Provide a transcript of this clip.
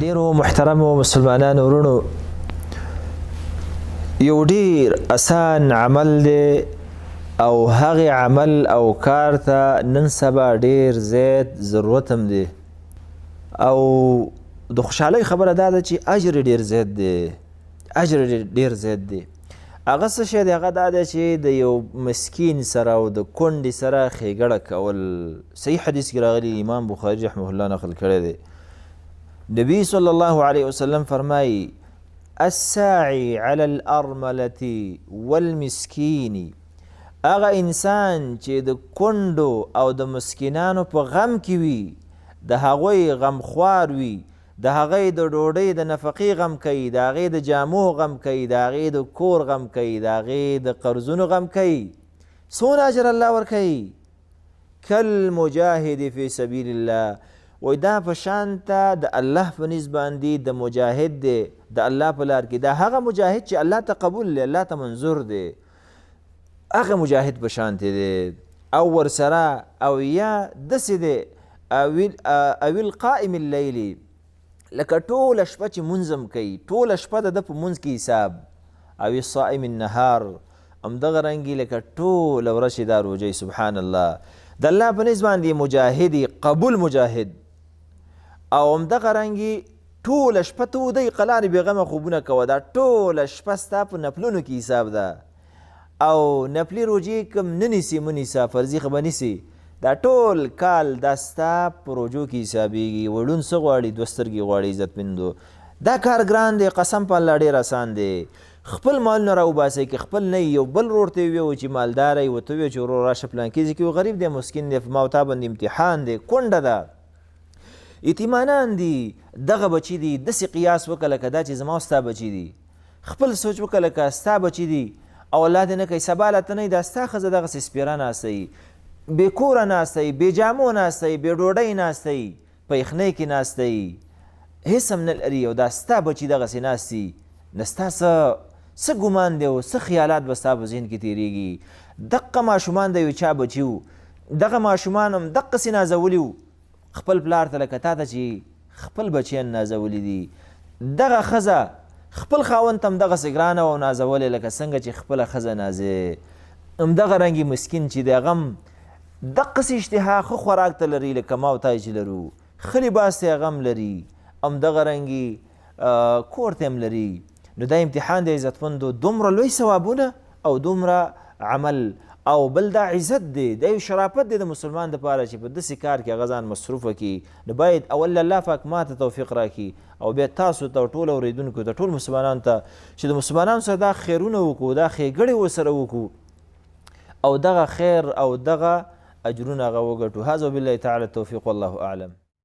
ډیرو محترمو مسلمانانو ورونو، یو ډیر اسان عمل دی او هغه عمل او کار ته نن سبا ډیر زیات ضرورت هم دی، او د خوشحالۍ خبره دا ده چې اجر ډیر زیات دی، اجر ډیر زیات دی. هغه څه شی دی؟ هغه دا دی چې د یو مسکین سره او د کونډې سره ښېګړه کول. صحیح حدیث کې راغلي، امام بخاري رحمه الله نقل کړی دی. نبی صلی الله علیه وسلم فرمایي: الساعي على الارملة والمسکین. هغه انسان چې د کونډو او د مسکینانو په غم کې وي، د هغوی غمخوار وي، د هغې د ډوډۍ د نفقې غم کوي، د هغې د جامو غم کوي، د هغې د کور غم کوي، د هغې د قرضونو غم کوي، څونه اجر الله ورکوي؟ کالمجاهد فی سبیل الله. وایي دا په شان ته د الله په نزد باندې د مجاهد دی، د الله په لار کې. دا هغه مجاهد چې الله ته قبول دی، الله ته منظور دی، هغه مجاهد په شان ته دی. او ورسره او یا داسې دی، او القائم اللیل، لکه ټوله شپه چې مونځ هم کوي، ټوله شپه د ده په مونځ کې حساب. او الصائم النهار، همدغه رنګي لکه ټوله ورځ چې دا روژه. سبحان الله، د الله په نزد باندې مجاهد، قبول مجاهد. او همدغه رنګي ټوله شپه ته وده قلارې بېغمه خوبونه کوه، دا ټوله شپه ستا په نفلونو کې حساب ده. او نفلي روژې کوم نه نیسي، مه نیسه، فرضي خو به نیسي، دا ټول کال دا ستا په روژو کې حسابېږي. وړون څه غواړي؟ دوه سترګې غواړي. عزتمندو، دا کار ګران دی، قسم په الله ډېر اسان دی. خپل مالونه راوباسئ، که خپل نه یو بل ورور ته یې ویو چې مالدار یې، ورته ووایه چې ورور راشه پلانکي ځای کې یو غریب دی، مسکین دی، په ما او تا باندې امتحان دی، کونډه ده، یتیمانان دي، دغه بچي دي، داسې قیاس وکړه لکه دا چې زما او ستا بچي دي. خپل سوچ وکړه لکه ستا بچي دي، او الله دې نه کوي سبا له ته نه دا ستا ښځه دغسې سپېره ناسته وي، بې کوره ناسته وي، بې جامو ناسته وي، بې ډوډۍ ناسته وي، په یخنۍ کې ناسته وي، هېڅ هم نه لري، او دا ستا بچي دغسې ناست دي، نو ستا څه ګمان دی او څه خیالات به ستا په ذهن کې تېرېږي؟ دقه ماشومان د یو چا بچي وو، دغه ماشومان هم دقسې نازولي وو خپل پلار ته، لکه تا ته چې خپل بچیان نازولي دي. دغه ښځه خپل خاوند ته هم دغسې ګرانه وه او نازولې لکه څنګه چې خپله ښځه نازې. همدغه رنګې مسکین چې دی، هغه هم دقسې اشتها ښه خوراک ته لري لکه ما او تا چې لرو، ښه لباس ته هغه هم لري، همدغه رنګې کور ته هم لري. نو دا امتحان دی عزتمندو، دومره لوی ثوابونه او دومره عمل، او بل دا عزت دی، دا یو شرافت دی د مسلمان دپاره چې په داسې کار کې هغه ځان مصروفه کړي. نو باید اول الله پاک ما ته توفیق راکړي، او بیا تاسو ته، ټول اورېدونکو ته، ټول مسلمانانو ته چې د مسلمانانو سره دا خیرونه وکړو، دا ښېګړې ورسره وکړو، او دغه خیر او دغه اجرونه هغه وګټو. هذا وبالله تعالی التوفیق، والله اعلم.